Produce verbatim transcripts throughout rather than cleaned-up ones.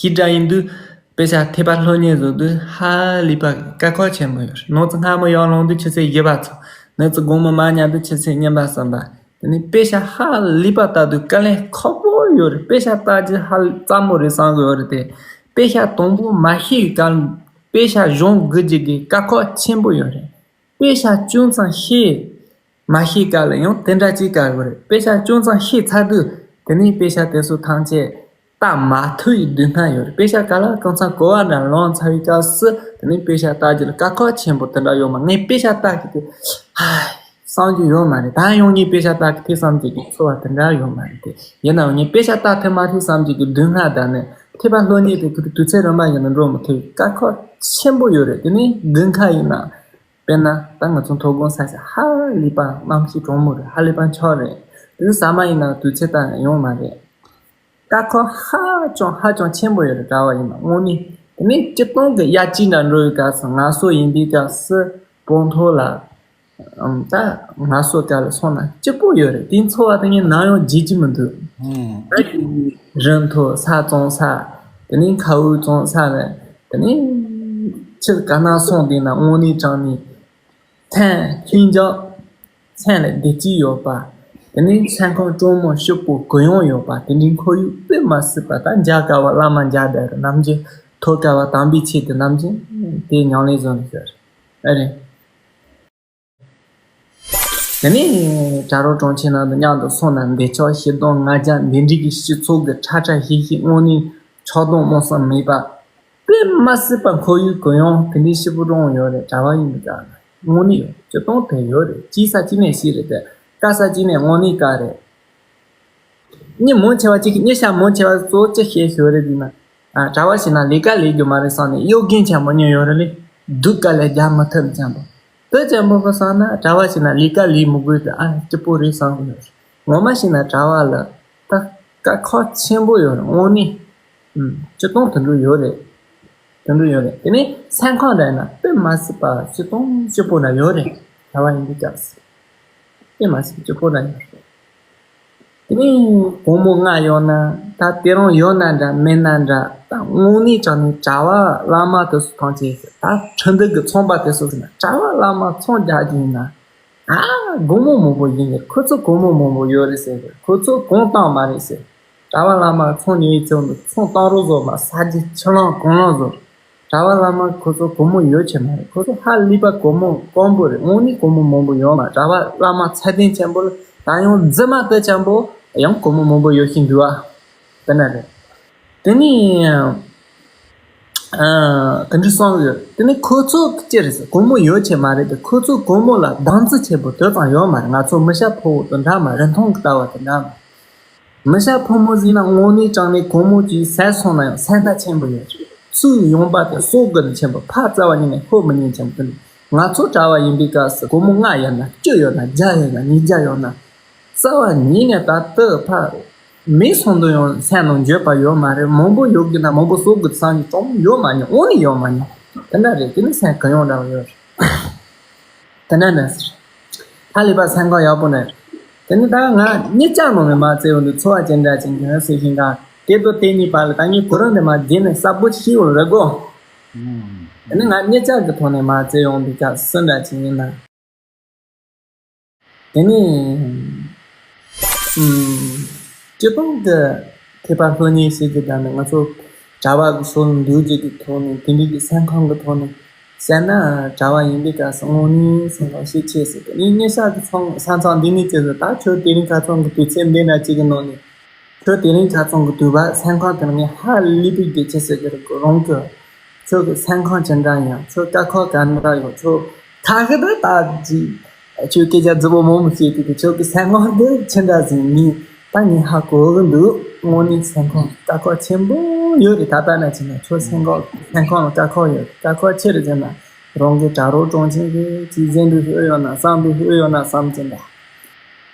ཀི་འདྲ་ཡིན་དུས། དཔེ་ཆ་ཐེག་པ་སློབ་གཉེར་བཟོ་དུས་ཧ་ལས་པ་དཀའ་ཁག་ཆེན་པོ་ཡོད་རེད། ནུབ་ཚོ་སྔ་མོ་ཡར་ལངས་དུས་ཆུ་ཚོད་བཞི་པ་ཚོ། ནུབ་ཚོ་དགོང་མོ་མར་ཉལ་དུས་ཆུ་ཚོད་གཉིས་པ་གསུམ་པ། དེ་ནས་དཔེ་ཆ་ཧ་ལས་པ་ལྟ་དུས་དཀའ་ལས་ཁག་པོ་ཡོད་རེད། དཔེ་ཆ་ལྟ་རྒྱུ་ཧ་ལས་སླ་མོ་རེད་བསམ་གི་ཡོད་རེད་དེ། དཔེ་ཆ་དང་པོ་མ་ཤེས་ག་དཔེ་ཆ་སྦྱོང་དགོས་རྒྱུ་གི་དཀའ་ཁག་ཆེན་པོ་ཡོད་རེད། དཔེ་ཆ་ཅུང་ཙམ་ཤེས། མ་ཤེས་སྐབས་ལ་ཡང་དེ་འདྲ་ཅིག་དཀའ་གི་རེད། དཔེ་ཆ་ཅུང་ཙམ་ཤེས་ཚར་དུས་དེ་ནས་དཔེ་ཆ་དེ་ཚོ་ཐམས་ཅད་ལྟ་མ་ཐུབ་པའི་སྡུག་བསྔལ་ཡོད་རེད། དཔེ་ཆ་ག་ལ་གང་འཚམ་གོ་བ་འདྲ་ལོན་ཚར་བའི་སྐབས་སུ་དེ་ནས་དཔེ་ཆ་ལྟ་རྒྱུ་ལ་དཀའ་ཁག་ཆེན་པོ་དེ་འདྲ་ཡོད་མ། ངས་དཔེ་ཆ་ལྟ་གི་དེ་ཧ་བསམ་རྒྱུ་ཡོད་མ་རེད། ད་ཡང་ངས་དཔེ་ཆ་ལྟ་གི་དེ་བསམ་རྒྱུ་གི་ཚོར་བ་དེ་འདྲ་ཡོད་མ་རེད་དེ། ཡིན་ནའང་ངས་དཔེ་ཆ་ལྟ་ཐུབ་མ་ཐུབ་བསམ་རྒྱུ་གི་སྡུག་བསྔལ་དང་ནི་ཐེག་པ་སློབ་གཉེར་དེ་ཁུར་དུས་ཚོད་རིམ་པ་ཡིན་ན་འགྲོ་མི་ཐུབ་པའི་དཀའ་ཁག་ཆེན་པོ་ཡོད་རེད། དེ་ནས་དགུན་ཁ་ཡིན་ན། དཔེར་ན་ད་ང་ཚོ་མཐོ་སྒང་ས་ཆ་ཧ་ལས་པ་གནམ་གཤིས་གྲང་མོ་རེད། ཧ་ལས་པ་འཁྱག་རེད། དེ་ནས་ཟ་མ་ཡིན་ན་དུས་ཚོད་ལྟར་ཡོང་མ་རེད། དཀའ་ཁག་ཧ་ཅང་ཧ་ཅང་ཆེན་པོ་ཡོད་རེད། གྲྭ་བ་ཡིན་ན་དངོས་གནས། དེ་ནས་སྤྱིར་བཏང་གི་དབྱར་སྐྱིད་འདྲ་འགྲོ་བའི་སྐབས་སུ་ངལ་གསོ་ཡིན་པའི་སྐབས་སུ་སྤང་ཐོག་ལ་ཨམ་ད་ངལ་གསོ་ག་ལ་སོང་ན་སྐྱིད་པོ་ཡོད་རེད། དེའི་ཚོར་བ་དེ་ངས་ནམ་ཡང་བརྗེད་ཀྱི་མི་འདུག་ཨུམ། ད་ཅིག་རི་མཐོ་ས་གཙང་ས། དེ་ནས་མཁའ་དབུགས་གཙང་ས་རེད། དེ་ནས་ཕྱིར་ག་ན་སོང་བསྡད་ན་དངོས་གནས་དྲང་གནས་ཐན་ལྷིང་འཇགས། སེམས་ལ་བདེ་སྐྱིད་ཡོད་པ། དེ་ནས་སེམས་ཁམས་སྤྲོ་མོ་སྐྱིད་པོ་གུ་ཡངས་ཡོད་པ། དེ་འདྲའི་ཁོར་ཡུག་དཔེ་མ་སྲིད་པ། ད་མཇལ་དཀའ་བ་བླ་མ་མཇལ་བསྡད་རེད། ནམ་རྒྱུན་ཐོས་དཀའ་བ་དམ་པའི་ཆོས་དེ་ནམ་རྒྱུན་དེ་ཉམས་ལེན་བཟོ་ནས་ཡོད་རེད། ཨ་རེད། དེ་ནས་བྲག་རོང་གྲོང་ཁྱེར་ནང་དུ་མཉམ་དུ་སོང་ན་འདོད་ཆགས་ཞེ་སྡང་ང་རྒྱལ་འདི་འདྲའི་གི་སྤྱི་ཚོགས་ཀྱི་ཁྲ་ཁྲ་ཞིག་ཞིག་དངོས་གནས་ཆགས་སྡང་རྨོངས་གསུམ་མེད་པ། དཔེ་མ་སྲིད་པ་ཁོར་ཡུག་གུ་ཡངས་དེ་འདྲའི་སྐྱིད་པོ་འདྲ་བོ་ཡོད་རེད། གྲྭ་བ་ཡིན་པའི་སྐབས་ལ་དངོས་གནས་ཡོད། སྤྱིར་བཏང་དེ་ཡོད་རེད། སྐྱེས་ས་གཅིག་ནས་ཤེས་རེད་དེ། དཀའ་ས་གཅིག་ནས་དངོས་གནས་དཀའ་རེད། མི་མང་ཆེ་བ་གཅིག་གིས་གཉིས་ཤ་མང་ཆེ་བ་གཙོ་བོ་ཅི་བཤད་ཤོད་རེད་ཟེར་ན། ཨ་གྲྭ་བ་བྱས་ན་ལས་ཀ་ལས་རྒྱུ་མ་རེད་བསམ་ནས་གཡོ་རྒན་ཆེན་པོ་གཉིས་ཡོད་རེད་ལེ། སྡུག་དཀའ་ལས་རྒྱག་མི་ཐུབ་ཆེན་པོ། དེ་ཆེན་པོ་གི་བསམ་ན་གྲྭ་བ་བྱས་ན་ལས་ཀ་ལས་མི་དགོས་ཏེ་ཨ་སྐྱིད་པོ་རེད་བསམ་གི་ཡོད་རེད། ངོ་མ་བྱས་ན་གྲྭ་བ་ལ་ད་དཀའ་ཁག་ཆེན་པོ་ཡོད་རེད། དངོས་གནས། ཨུམ། སྤྱིར་བཏང་དེ་འདྲ་ཡོད་རེད། དེ་འདྲ་ཡོད་རེད། དེ་ནས་སེམས་ཁམས་འདྲ་ཡིན་ན་དཔེ་མ་སྲིད་པ་སྤྱིར་བཏང་སྐྱིད་པོ་འདྲ་ཡོད་རེད། གྲྭ་བ་ཡིན་པའི་སྐབས་སུ། དཔེ་མ་སྲིད་སྐྱིད་པོ་འདྲ་ཡོད་རེད། དེ་ནས་དགོང་མོ་ང་ཡོང་ན་ད་དེ་རིང་ཡོད་ན་འདྲ་མེད་ན་འདྲ། ད་དངོས་གནས་དྲང་གནས་གྲྭ་བ་བླ་མ་དེ་ཚོ་ཐམས་ཅད་ད་ཁྲི་འདུག་གི་ཚོང་པ་དེ་ཚོ་ཟེར་ན་གྲྭ་བ་བླ་མ་ཚོང་རྒྱག་གི་ཡིན་ན། ཨ། སྒོར་མོ་མང་པོ་ཡིན་ནས་ཁོ་ཚོ་སྒོར་མོ་མང་པོ་ཡོད་རེད་ཟེར་གི། ཁོ་ཚོ་གང་བཏང་མ་རེད་ཟེར། གྲྭ་བ་བླ་མ་ཚོང་ཉོས་ཚོ་འདུག་ཚོང་བཏང་རོགས་བཟོ་མ་ས་རྒྱུ་ཆུ་ལང་གང་ལང་བཟོ། གྲྭ་བ་བླ་མ་ཁོ་ཚོ་སྒོར་མོ་ཡོད་ཆེ་མ་རེད། ཁོ་ཚོ་ཧ་ལས་པ་སྒོར་མོ་དཀོན་པོ་རེད། དངོས་གནས་སྒོར་མོ་མང་པོ་ཡོད་མ། གྲྭ་བ་བླ་མ་ཚད་ལྡན་ཆེན་པོ་ལ་ད་ཡང་རྫུན་མ་དེ་ཆེན་པོ་ཡང་སྒོར་མོ་མང་པོ་ཡོད་བཞིན་འདུག་ཨ། དེ་འདྲ་རེད། དེ་ནས། ཨ། དེ་འདྲ་གསུངས་ཡོད། དེ་ནས་ཁོ་ཚོ་ཅི་རེད་ཟེར། སྒོར་མོ་ཡོད་ཆེ་མ་རེད་དེ། ཁོ་ཚོ་སྒོར་མོ་ལ་སྡང་རྩི་ཆེ་པོ་དེ་ཙམ་ཡོད་མ་རེད། ང་ཚོ་མི་སྐྱ་ཕོ་བོ་དང་འདྲ་མ་རིན་ཐང་གི་ལྟ་བ་དང་འདྲ་མ། མི་སྐྱ་ཕོ་མོ་ཟེར་ན་དངོས་གནས་དྲང་གནས་སྒོར་མོ་ཅིག་ཟད་སོང་ན་ཡང་སེམས་ཐག་ཆེན་པོ་ཡོད་རེད། ཚུར་ཡོང་པ་དེ་གསོག་དགོས་ནི་ཆེན་པོ། ཕར་རྩ་བ་ཉིད་ནས་ཤོར་མི་ཉན་ཆེན་པོ་དེ་འདྲ། ང་ཚོ་གྲྭ་བ་ཡིན་པའི་སྐབས་སུ་སྒོར་མོ་ལྔ་ཡོད་ན་བཅུ་ཡོད་ན་བརྒྱ་ཡོད་ན་ཉིས་བརྒྱ་ཡོད་ན། རྩ་བ་ཉིད་ནས་ད་ལྟ་ཕར་མེད་སོང་དུ་ཡང་སེམས་ནང་འགྱོད་པ་ཡོད་མ་རེད། མང་པོ་ཡོད་གི་ན་མང་པོ་གསོག་གི་བསམ་གྱི་གྲོགས་མོ་ཡོད་མ་མྱོང་། དངོས་གནས་ཡོད་མ་མྱོང་། དེ་འདྲ་རེད། དེ་ནི་སེམས་གུ་ཡངས་འདྲ་བ་ཡོད་རེད། དེ་འདྲ་འདྲ་ཟེར། ཧ་ལས་པ་སེམས་ཁམས་ཡག་པོ་འདྲ་རེད། དེ་ནི་ད་ང་གཉིད་ཆག་ནང་ནས་མ་བཙལ་བ་འདི་ཚོར་བ་ཅན་འདྲ་ཅན་གྱི་ཧ་སེ་ཤིང་ག་དེ་དོ་དེ་གཉིས་བར་ལ་ད་ངས་གོ་རིམ་འདི་མ་བརྗེད་ནས་གསལ་པོ་ཞིག་ཤེས་ཡོང་རེད་གོ། དེ་ནི་ང་གཉིད་ཆག་གི་ཐོག་ནས་མ་བཙལ་ཡོང་བའི་སྐབས་སུ་འདྲ་ཅན་ཡིན་ན། དེ་ནས། ཨུམ། སྤྱིར་བཏང་གི་ཐེག་པ་སློབ་གཉེར་བྱེད་ཀྱི་བསྡད་ནས་ང་ཚོ་གྲྭ་བ་གི་སྲོལ་འདུལ་བྱེད་ཀྱི་ཐོག་ནས་དེ་འདྲའི་གི་སེམས་ཁམས་ཀྱི་ཐོག་ནས་བཤད་ན་གྲྭ་བ་ཡིན་པའི་སྐབས་སུ་དངོས་གནས་སེམས་ཁམས་ཤས་ཆེ་ཟེར་གི། ངས་ཉེ་ཞག་གི་ཚང་ས་མཚམས་འདི་ནས་བྱས་ཟེར། ད་ཁྱོད་དེ་རིང་ཁ་སང་གི་དུས་ཚོད་འདི་འདྲ་ཅིག་གི་ནང་ནས། ཁྱོད་དེ་རིང་ཁ་སང་གི་དུས་བབ་སེམས་ཁམས་དེ་ལ་ངས་ཧ་ལས་པའི་བདེ་སྐྱིད་ཟེར་གི་རེད། རང་གི་ཁྱོད་ཀྱི་སེམས་ཁམས་ཅི་འདྲ་ཡིན། ཁྱོད་དཀའ་ཁག་ག་འདྲ་ཡོད། ཁྱོད་ཁ་ཤས་དེ་ད་ཅིག་ཁྱོད་སྐད་ཆ་རྫི་པོ་མང་པོ་བཤད་དུས་དེ་ཁྱོད་ཀྱི་སེམས་ཁམས་དེ་ཅི་འདྲ་ཟིན་ནི་ད་ངས་ཧ་གོ་གི་འདུག་དངོས་གནས་སེམས་ཁམས་དཀའ་ཁག་ཆེན་པོ་ཡོད་རེད། ད་ལྟ་ནས་བྱས་ན་ཁྱོད་སེམས་ཁམས་སེམས་ཁམས་ལ་དཀའ་ཁག་ཡོད། དཀའ་ཁག་ཆེ་རེད་ཟེར་ན་རང་གི་དགྲ་རོགས་གྲོང་ཆེན་གྱི་ཅིག་གཟན་དུ་ཤོད་ཡོད་ན་བསམ་དུ་ཤོད་ཡོད་ན་བསམ་གྱི་འདུག་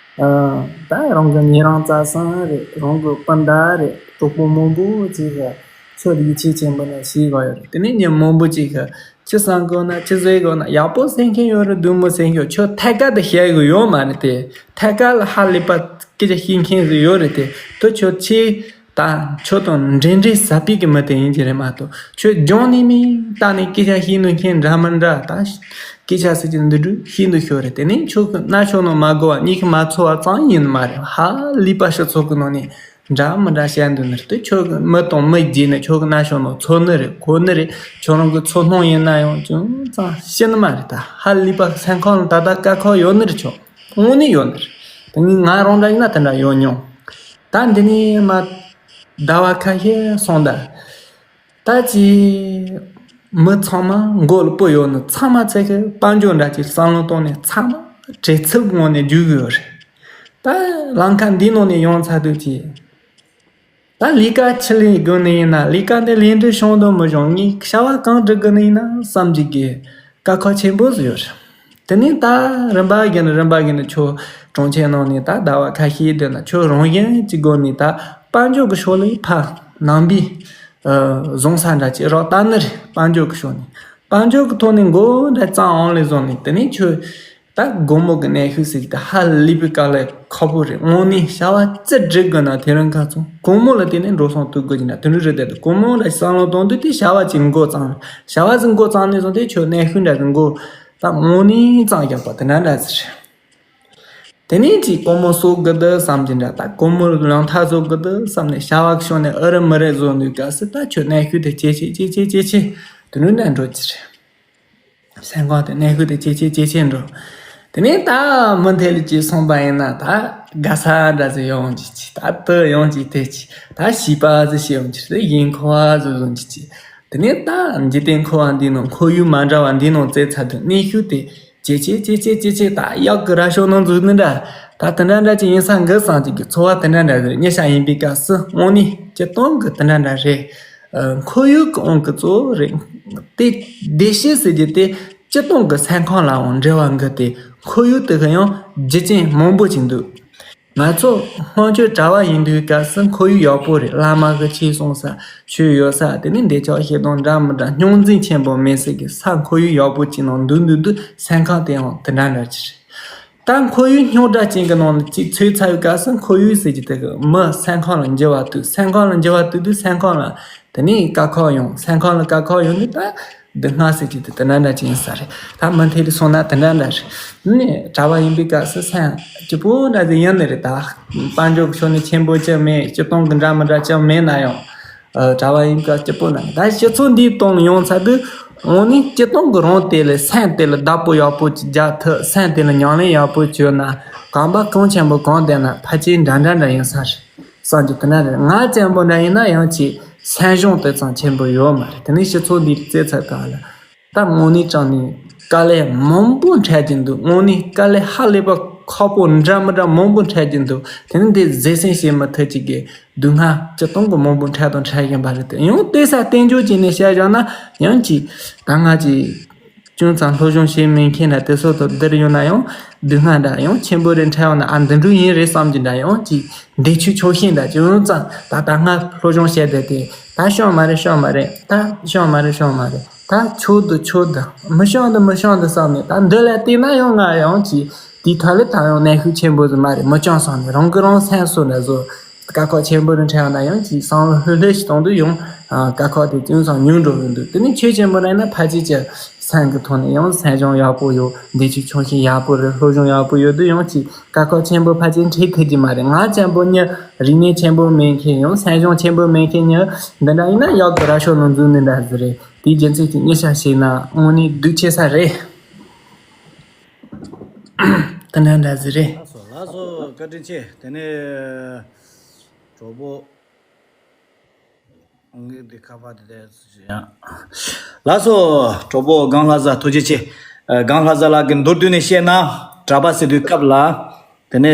ད་རང་གི་ཉེ་རིང་རྩ་གསུམ་རེད། རང་གི་སྤུན་ཟླ་རེད། གྲོགས་པོ་མང་པོ་ཅིག་གིས་ཁྱོད་ཡིད་ཆེས་ཆེན་པོ་ནས་ཤེས་དགོས་ཡོད་རེད། དེ་ནས་མི་མང་པོ་ཅིག་གིས་ཅི་བསམ་དགོས་ན་ཅི་བཟོས་དགོས་ན་ཡག་པོ་བཟོས་མཁན་ཡོད་རེད། སྡུག་མོ་བཟོས་མཁན་ཡོད། ཁྱོད་ཐད་ཀར་དུ་བཤད་གི་ཡོད་མ་རེད་དེ། ཐད་ཀར་ལ་ཧ་ལས་པ་སྐད་ཆ་བཤད་མཁན་ཟིག་ཡོད་རེད་དེ། དེ་ཁྱོད་ཆེས་ད། ད་ཁྱོད་དང་འབྲེལ་འདྲིས་ཟབ་པའི་གི་མི་དེ་ཡིན་གྱི་རེད་མ་གཏོགས། ཁྱོད་སྦྱོང་ནས་མིན་ད་ནས་སྐད་ཆ་བཤད་ནོ་མཁན་འདྲ་མི་འདྲ། ད་སྐད་ཆ་ཟེར་གྱི་འདི་འདྲ་བཤད་འདུག་ཤོད་རེད། དེ་ནས་ཁྱོད་ཀྱི་མནའ་ཤོར་ནོ་མ་གོ་བ་གཉིད་ཀྱིས་མ་ཚོར་བ་ཙམ་ཡིན་ནི་མ་རེད། ཧ་ལས་པ་སྤྱི་ཚོགས་ཀྱི་ནང་ནས་འདྲ་མི་འདྲ་བཤད་འདུག་ནི་རེད། དེ་ཁྱོད་ཀྱི་མི་དང་མི་བརྗེས་ནས་ཁྱོད་ཀྱི་མནའ་ཤོར་ནོ་ཚོར་ནི་རེད། གོ་ནི་རེད། ཁྱོད་རང་གི་ཚོར་སྣང་ཡིན་ན་ཡང་ཅུང་ཙམ་ཤེས་ནི་མ་རེད། ད་ཧ་ལས་པ་སེམས་ཁོང་ལ་ད་ལྟ་དཀའ་ཁག་ཡོད་ནི་རེད། ཁྱོད་དངོས་གནས་ཡོད་ནི་རེད། དེ་ངས་ང་རང་འདྲ་ཡིན་ན་དེ་འདྲ་ཡོད་མྱོང་། ད་འདི་ནས་མ་ཟླ་བ་ཁ་ཤས་སོང་ད། ད་ཅི་མི་ཚང་མ་མགོ་ལ་སྤུ་ཡོད་ནི་ཚང་མ་ཚེ་གི་དཔལ་འབྱོར་འདྲ་ཅིག་བསམ་བློ་གཏོང་ནས་ཚང་མ་བྲེལ་འཚུབ་ངང་ནས་རྒྱུག་གི་ཡོད་རེད། ད་ལམ་ཁ་འདི་ནང་ནས་ཡོང་ཚར་དུས་ཅི། ད་ལས་ཀ་ཆི་ལས་དགོས་ནི་ཡིན་ན། ལས་ཀ་འདི་ལས་འབྲས་བྱུང་དང་མི་བྱུང་། ངས་བྱ་བ་གང་སྒྲུབ་དགོས་ནི་ཡིན་ན་བསམ་གྱི་གི་དཀའ་ཁག་ཆེན་པོ་ཟིག་ཡོད་རེད། དེ་ནས་ད་རིམ་པ་བཞིན་རིམ་པ་བཞིན་ཁྱོད་གྲོང་ཁྱེར་ནང་ནས་ད་ཟླ་བ་ཁ་ཤས་བསྡད་ན་ཁྱོད་རང་བཞིན་གྱི་སྒོ་ནས་ད་དཔལ་འབྱོར་གྱི་ཕྱོགས་ལས་ཕར་ནང་པའི་ཨ་བཟང་ས་འདྲ་ཅིག་རག་ལྟ་ནི་རེད། དཔལ་འབྱོར་གྱི་ཕྱོགས་ནས་དཔལ་འབྱོར་གྱི་ཐོག་ནས་མགོ་འདྲ་བརྩམས་འོང་ལས་བཟུང་ནས། དེ་ནས་ཁྱོད་ད་སྒོར་མོ་གི་གནས་ཤུགས་ཟེར་གྱི་ད་ཧ་ལས་པའི་དཀའ་ལས་ཁག་པོ་རེད། དངོས་གནས་བྱ་བ་ཅི་སྒྲུབ་དགོས་ན་དེ་རིང་ཁ་སང་སྒོར་མོ་ལ་བརྟེན་ནས་འགྲོ་སོང་གཏོང་དགོས་ཀྱི་ན་དེ་འདྲ་རེད། དེ་སྒོར་མོ་ལ་བསམ་བློ་གཏོང་དུས་དེ་བྱ་བ་ཅིག་མགོ་བརྩམས། བྱ་བ་ཟིག་མགོ་བརྩམས་ནས་བཟུང་སྟེ་ཁྱོད་གནས་ཤུགས་འདྲ་ཟིག་མགོ་ད་དངོས་གནས་བརྩམས་རྒྱག་པ་དེ་འདྲ་འདྲ་ཟིག་རེད། དེ་ནས་ཅིག་སྒོར་མོ་གསོག་དགོས་འདུག་བསམ་གྱི་འདྲ། ད་སྒོར་མོ་ལམ་ཐག་བཟོ་དགོས་འདུག་བསམ་ནས་བྱ་བ་ཤོར་ནས་ཨ་རི་མི་རི་བཟོ་འདུག་ག་ཟེར། ད་ཁྱོད་གནས་ཤུགས་དེ་ཇེ་ཆེ་ཇེ་ཆེ་ཇེ་ཆེ་དེ་འདྲ་འདྲ་འགྲོ་གི་རེད། སེམས་ཁོང་དེ་གནས་ཤུགས་དེ་ཇེ་ཆེ་ཇེ་ཆེ་འགྲོ། དེ་ནས་ད་མུ་མཐུད་ལ་ཅིག་སོང་པ་ཡིན་ན་ད་དགའ་ས་འདྲ་ཟིག་ཡོང་གི་ཅིག་ད་དུ་ཡོང་གི་དེ་ཅིག་ད་བྱིས་པ་ཟིག་ཤི་ཡོང་གི་དེ་ཡིན་ཁོ་བ་ཟིག་བཟོ་གི་ཅིག་དེ་ནས་ད་འཇིག་རྟེན་འཁོར་བ་འདི་ནང་ཁོར་ཡུག་མ་འདྲ་བ་འདི་ནང་བཙལ་ཚར་དུས་གནས་ཤུགས་དེ་ཇེ་ཆེ་ཇེ་ཆེ་ཇེ་ཆེ་ད་གཡག་གི་རྭ་ཤོད་ནང་འཛུལ་ནི་འདྲ། ད་དེ་འདྲ་འདྲ་ཅིག་ཡིན་ས་འགི་བསམ་ཅིག་གི་ཚོར་བ་དེ་འདྲ་འདྲ་ཟིག་ཉེ་ཞག་ཡིན་པའི་སྐབས་སུ་དངོས་གནས་སྤྱིར་བཏང་གི་དེ་འདྲ་འདྲ་རེད། ཨ་ཁོར་ཡུག་གི་དབང་གི་གཙོ་བོ་རེད། དེ་བདེ་སྐྱིད་ཟེར་རྒྱུ་དེ་སྤྱིར་བཏང་གི་སེམས་ཁམས་ལའང་འབྲེལ་བ་འགི་སྟེ། ཁོར་ཡུག་དེ་གི་ཡང་རྒྱུ་རྐྱེན་མང་པོ་ཅིག་འདུག་ང་ཚོ་སྔོན་ཆད་གྲྭ་པ་ཡིན་དུས་སྐབས་སུ་ཁོར་ཡུག་ཡག་པོ་རེད། བླ་མ་གི་ཆོས་གསུང་ས་ཆོས་ཡོད་ས། དེ་ནས་འདི་ཅག་བཤད་སྟངས་འདྲ་མི་འདྲ་རྙོག་འཛིང་ཆེན་པོ་མེད་ས་གི་ས་ཁོར་ཡུག་ཡག་པོ་ཅིག་ནང་འདུག་འདུག་འདུག་སེམས་ཁམས་དེ་ཡང་དེ་འདྲ་འདྲ་ཅིག་རེད། ད་ཁོར་ཡུག་རྙོག་དྲ་ཅན་གྱི་ནང་ལ་ཅིག་ཚུད་ཚར་བའི་སྐབས་སུ་ཁོར་ཡུག་ཟེར་གྱི་དེ་གི་མི་སེམས་ཁམས་ལ་འགྱུར་བ་དུས། སེམས་ཁམས་ལ་འགྱུར་བ་དུས་དུས་སེམས་ཁམས་ལ་དེ་ནས་དཀའ་ཁག་ཡོང་། སེམས་ཁམས་ལ་དཀའ་ཁག་ཡོང་དུས་ད་སྡུག་བསྔལ་ཟེར་གྱི་དེ་དེ་འདྲ་འདྲ་ཅིག་ཡིན་ས་རེད། ད་མུ་མཐུད་དུ་སོང་ན་དེ་འདྲ་འདྲ་རེད། ནས་གྲྭ་པ་ཡིན་པའི་སྐབས་སུ་སེམས་སྐྱིད་པོ་འདྲ་ཟིག་ཡིན་ནི་རེད། ད་དཔལ་འབྱོར་གྱི་ཕྱོགས་ནས་ཆེན་པོ་ཅིག་མེད། སྤྱིར་བཏང་གི་འདྲ་མི་འདྲ་ཅིག་མེད་ན་ཡང་། ཨ་གྲྭ་པ་ཡིན་པའི་སྐབས་སྐྱིད་པོ་འདྲ། ད་སྤྱི་ཚོགས་འདིའི་སྟེང་ལ་ཡོང་ཚར་དུས་དངོས་གནས་སྤྱིར་བཏང་གི་རང་དེ་ལ་སེམས་དེ་ལ་བདག་པོ་ཡག་པོ་ཅིག་རྒྱག་ཐུབ། སེམས་དེ་ལ་ཉམས་ལེན་ཡག་པོ་བྱས་ན་གོམ་པ་གང་ཆེན་པོ་གང་བསྡད་ན་ཕལ་ཆེར་འདྲ་འདྲ་འདྲ་ཡིན་ས་རེད། བསམ་རྒྱུ་དེ་འདྲ་རེད། ང་བཙན་པོ་འདྲ་ཡིན་ན་ཡང་ཅིག་སེམས་གཞུང་དེ་ཙམ་ཆེན་པོ་ཡོད་མ་རེད། དེ་ནས་སྤྱི་ཚོགས་འདིར་བཙལ་ཚར་ག་ལ་ད་དངོས་གནས་དྲང་ནས་དཀའ་ལས་མང་པོ་འཕྲད་ཀྱི་འདུག་དངོས་གནས་དཀའ་ལས་ཧ་ལས་པ་ཁག་པོ་འདྲ་མི་འདྲ་མང་པོ་འཕྲད་ཀྱི་འདུག་དེ་ནི་འདི་བཟོད་བསྲན་བྱེད་མི་ཐུབ་ཅིག་གི་སྡུག་བསྔལ་སྤྱིར་བཏང་གི་མང་པོ་འཕྲད་དང་འཕྲད་བཞིན་པ་རེད་དེ། ཡང་བལྟས་ས་བསྟན་བཅོས་བྱས་ནས་བཤད་བཞག་ན་ཡང་ཅིག་ད་ང་ཅིག་ཅུང་ཙམ་སློབ་སྦྱོང་བྱེད་མེད་མཁན་འདྲ་དེ་ཚོ་དང་བསྡུར་ཡོང་ན་ཡང་སྡུག་བསྔལ་འདྲ་ཡང་ཆེན་པོ་རེ་འཕྲད་ཡོང་ན། ཨ་འདི་འདྲ་ཡིན་རེད་བསམ་གྱི་འདྲ། ཡང་ཅིག་འདས་མཆོད་ཆོག་ཤེས་འདྲ་ཅུང་ཙམ་ད་ལྟ་ང་སློབ་སྦྱོང་བྱས་བསྡད་དེ་ད་ཤོང་མ་རེད་ཤོང་མ་རེད། ད་ཤོང་མ་རེད་ཤོང་མ་རེད། ད་ཆོག་འདུག་ཆོག་འདུག་མི་ཤོང་འདུག་མི་ཤོང་འདུག་བསམ་ནས་ད་འདི་ལ་བལྟས་ན་ཡང་ང་ཡང་ཅིག་དེའི་ཐོག་ལ་ད་ཡང་གནོན་ཤུགས་ཆེན་པོ་ཟིག་མ་རེད། མི་སྐྱོན་སོང་ནས་རང་གིས་རང་སེམས་གསོ་འདྲ་བཟོ། དཀའ་ཁག་ཆེན་པོ་རེ་འཕྲད་ཡོང་ན་ཡང་ཅིག་བསམ་བློ་ལྷོད་ལྷོད་ཞིག་གཏོང་དུས་ཡང་དཀའ་ཁག་དེ་ཅུང་ཙམ་ཉུང་འགྲོ་གི་འདུག་དེ་ནས་ཆོས་ཆེན་པོ་རེ་ན་ཕལ་ཆེར་གྱི་སེམས་ཀྱི་ཐོག་ནས་ཡང་སེམས་སྦྱོང་ཡག་པོ་ཡོད། འདས་མཆོད་ཆོག་ཤེས་ཡག་པོ་རེད། སློབ་སྦྱོང་ཡག་པོ་ཡོད་དུས་ཡང་ཅིག་དཀའ་ཁག་ཆེན་པོ་ཕལ་ཆེར་འཕྲད་ཐུབ་ཀྱི་མ་རེད། ང་ཆེན་པོ་མྱི་རིག་གནས་ཆེན་པོ་མེད་མཁན་ཡང་སེམས་སྦྱོང་ཆེན་པོ་མེད་མཁན་མྱི་འདི་འདྲ་ཡིན་ན་གཡག་གི་རྭ་ཤོད་ནང་འཛུལ་ནི་འདྲ་ཟིག་རེད། དེའི་རྒྱུ་མཚན་གྱིས་གཉིད་ཤག་ཞིག་ན་དངོས་གནས་སྡུག་ཆེ་ས་རེད། དེ་འདྲ་འདྲ་ཟིག་རེད། ལགས་སོ་ལགས་སོ། བཀའ་དྲིན་ཆེ། དེ་ནས་གྲོགས་པོ་ངས་འདི་ཁ་པར་དེ་དེ་ཡང་། ལགས་སོ། གྲོགས་པོ་སྒང་ལྷ་བཟའ་ཐུགས་རྗེ་ཆེ། ཨ་སྒང་ལྷ་བཟའ་ལགས་ཀྱིས་མདོར་བསྡུས་ནས་བཤད་ན་གྲྭ་པ་ཟེར་དུས་སྐབས་ལ། དེ་ནས་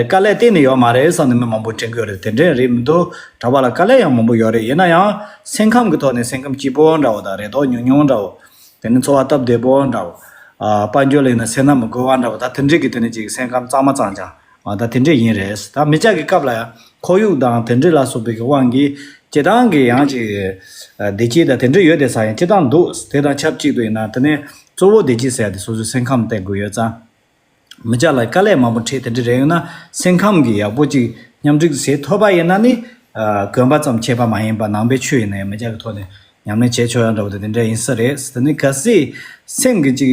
དཀའ་ལས་གཏན་ནས་ཡོད་མ་རེད་བསམ་ནས་མི་མང་པོ་དྲན་གྱི་ཡོད་རེད། དེ་འདྲས་རེད་མི་འདུག་གྲྭ་པ་ལ་དཀའ་ལས་ཡང་མང་པོ་ཡོད་རེད། ཡིན་ན་ཡང་སེམས་ཁམས་ཀྱི་ཐོག་ནས་སེམས་ཁམས་སྐྱིད་པོ་འདྲ་བོ་དང་རེ་དོགས་ཉུང་ཉུང་འདྲ་བོ། དེ་ནས་འཚོ་བ་སྟབས་བདེ་པོ་འདྲ་བོ། ཨ་དཔལ་འབྱོར་ལེན་ན་སེར་སྣ་མི་དགོས་པ་འདྲ་བོ། ད་དེ་འདྲས་ཀྱི་དེ་ནས་ཅིག་སེམས་ཁམས་གཙང་མ་གཙང་རྐྱང་། ཨ་ད་དེ་འདྲས་ཡིན་རེད། ད་མི་སྐྱ་གི་སྐབས་ལ་ཡང་ཁོར་ཡུག་དང་དེ་འདྲས་ལ་སོགས་པའི་གི་དབང་གིས་སྤྱིར་བཏང་གི་ཡང་ཅིག་ཨ་བདེ་སྐྱིད་དང་དེ་འདྲས་ཡོད་བསྡད་ས་ཡང་སྤྱིར་བཏང་འདུག་དེ་དང་ཆབས་ཅིག་ཏུ་ཡིན་ན་དེ་ནས་གཙོ་བོ་བདེ་སྐྱིད་ཟེར་ཡ་དེ་སོ་སོའི་སེམས་ཁམས་བལྟ་དགོས་ཡོད་ཙང་། མི་སྐྱ་ལ་དཀའ་ལས་མང་པོ་འཕྲད་དེ་འདྲ་རེ་ཡོད་ན་སེམས་ཁམས་ཀྱི་ཡག་པོ་ཅིག་མཉམ་འགྲིག་བྱེད་ཐུབ་པ་ཡིན་ན་ནི་ ཨ་གོན་པ་ཙམ་ཁྱད་པར་མ་ཡིན་པ་ནང་པའི་ཆོས་ཡིན་ནའི་མི་སྐྱ་གི་ཐོག་ནས་ཉམས་ལེན་བྱེད་ཆོག་ཡ་འདྲ་བོ་དེ་དེ་འདྲ་ཡིན་ས་རེད། དེ་ནི་གལ་སྲིད་སེམས་ཀྱི་ཅིག་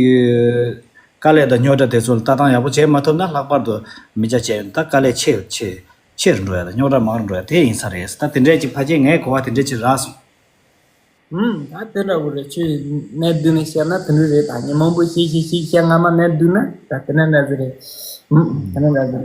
དཀའ་ལས་དང་རྙོག་དྲ་དེ་ཚོ་ལ་ལྟ་སྟངས་ཡག་པོ་བྱེད་མ་ཐུབ་ན་ལྷག་པར་དུ་མི་སྐྱ་བྱས་ད་དཀའ་ལས་ཆེ་ཆེ་ཆེ་རུ་འགྲོ་ཡ་དང་རྙོག་དྲ་མང་རུ་འགྲོ་ཡ་དེ་ཡིན་ས་རེད། ད་དེ་འདྲའི་ཅིག་ཕལ་ཆེར་ངའི་གོ་བ་དེ་འདྲའི་ཅིག་རག་སོང་། ཨུམ། ད་དེ་འདྲ་བོ་རེད། ཁྱོད་གནས་བསྡུས་ནས་བཤད་ན་དེ་འདྲ་རེད། ད་ཉིན་མང་པོ་ཤིག་ཤིག་ཤིག་བཤད་སྔ་མ་གནས་བསྡུས་ན་ད་དེ་འདྲ་འདྲ་ཟིག་རེད། ཨུམ། དེ་འདྲ་འདྲ་ཟིག་རེད།